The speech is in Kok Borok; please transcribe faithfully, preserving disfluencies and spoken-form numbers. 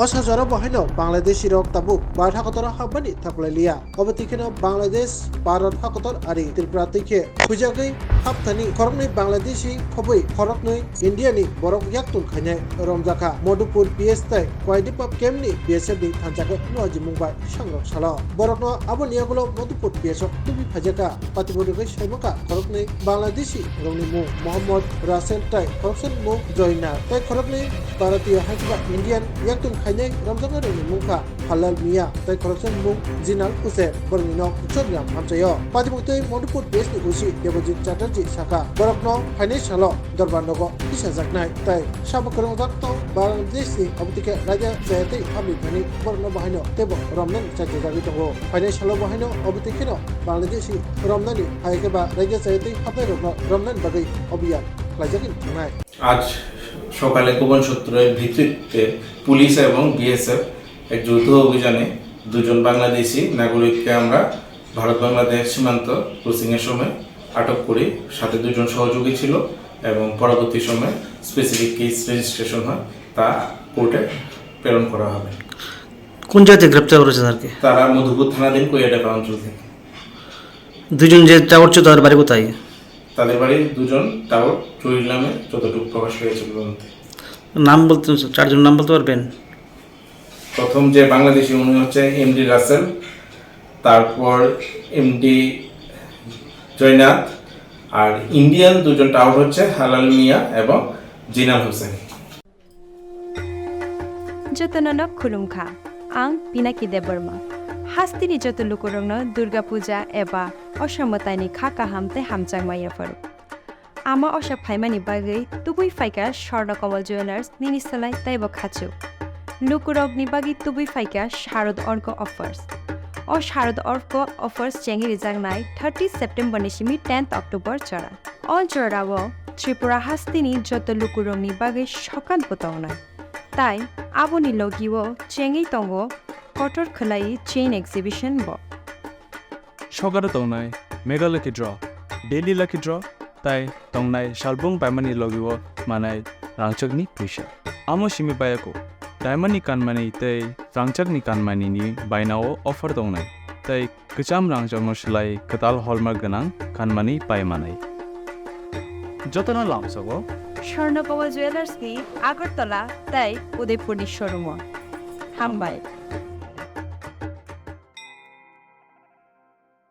O sajora bo haino Bangladeshi rok tabuk Bharat hakotor o hapmani thaplai liya. Obo twi kheno Bangladesh, Bharat hakotor ari Tripura twi khe huijagwi hapthani khoroknwi Bangladeshi khobwi khoroknwi India ni borok yaktun khainai romjakha. Madhupur P S tei Koidipap camp ni B S F ni thansa khe nuajimung bai sangrok salo. Borokno aboni yagulo Madhupur P S o tubui phaijakha. Patibotwi khe saimakha khoroknwi Bangladeshi rokni mung Mohammad Rasel tei khoroksa ni mung Joyna tei khoroknwi Bharatiya hai khe ba Indian yaktun khainai romjaknai rokni mung kha Halal Mia tei khoroksa ni mung Jinal Hussain, borokni nok Choriram amchaio. Patibotwi Madhupur P S ni O C Debojit Chatterjee sakha, borokno phainai salo Dorbar nogo tisajaknai tei sabo kwrwngjak tong Bangladesh ni obo twi khe raida chayatwi hapni thani borokno bo haino teibo romnani chachajagwi tongo. Phainai salo bo haino obo twi kheno Bangladesh ni romnani hai khe ba raida chayatwi hapnai rokno romnani bagwi obiyan khlaijagwi thangnai. আজ সকালে গোপন সূত্রের ভিত্তিতে পুলিশ এবং বিএসএফ এক যৌথ অভিযানে দুজন বাংলাদেশি নাগরিককে আমরা ভারত বাংলাদেশ সীমান্ত ক্রসিংয়ের সময় আটক করি। সাথে দুজন সহযোগী ছিল এবং পরবর্তী সময়ে স্পেসিফিক কেস রেজিস্ট্রেশন হয়, তা কোর্টে প্রেরণ করা হবে। কোন জায়গা থেকে গ্রেপ্তার করেছে তাদেরকে? তারা মধুপুর থানাধীন কৈয়াডাঙ্গা অঞ্চল থেকে। দুজন যে টাওর ছিল, তাদের বাড়ি কোথায়? তাদের বাড়ি দুজন টাওর চুরির নামে যতটুকু প্রকাশ পেয়েছে তদন্তে। নাম বলতে, চারজন নাম বলতে পারবেন? প্রথম যে বাংলাদেশি, উনি হচ্ছে এমডি রাসেল, তারপর এমডি জয়নাথ, আর ইন্ডিয়ান দুজন টাওর হচ্ছে হালাল মিয়া এবং জিনাল Hossain. Jotono no khulumkha. Ang Pinaki Debbarma. Hasteni joto lukurokno Durga Puja eba Osa mwtaini kha kaham tei hamjakma yapharo. Ama Osa phaimani bagwi tubui phaikha Swarna Kamal Jewellers nini slai teibo khachuk. Lukurokni bagwi tubui phaikha Sharad Orko Offers. O Sharad Orko Offers chengwi rijaknai thirty September ni simi tenth October jora. O jorao Tripura hasteni joto lukurokni bagwi sokat bo tongnai. Tai aboni logio chengwi tongo kotor khwlai chain exhibition bo. Sokaro tongnai Mega Lucky Draw, Daily Lucky Draw, tai tongnai salbung paimani logio manai rangchakni puisa. Amo simi bayako, diamondni kanmani tei rangchakni kanmanini bainao offer tongnai, tai kwcham rangchakno swlai kwtal hallmark gwnang kanmani pai manai. Jotono lamsogo Swarna Kamal Jewellers ni Agartala tei Udaipurni showroom o. Hambai.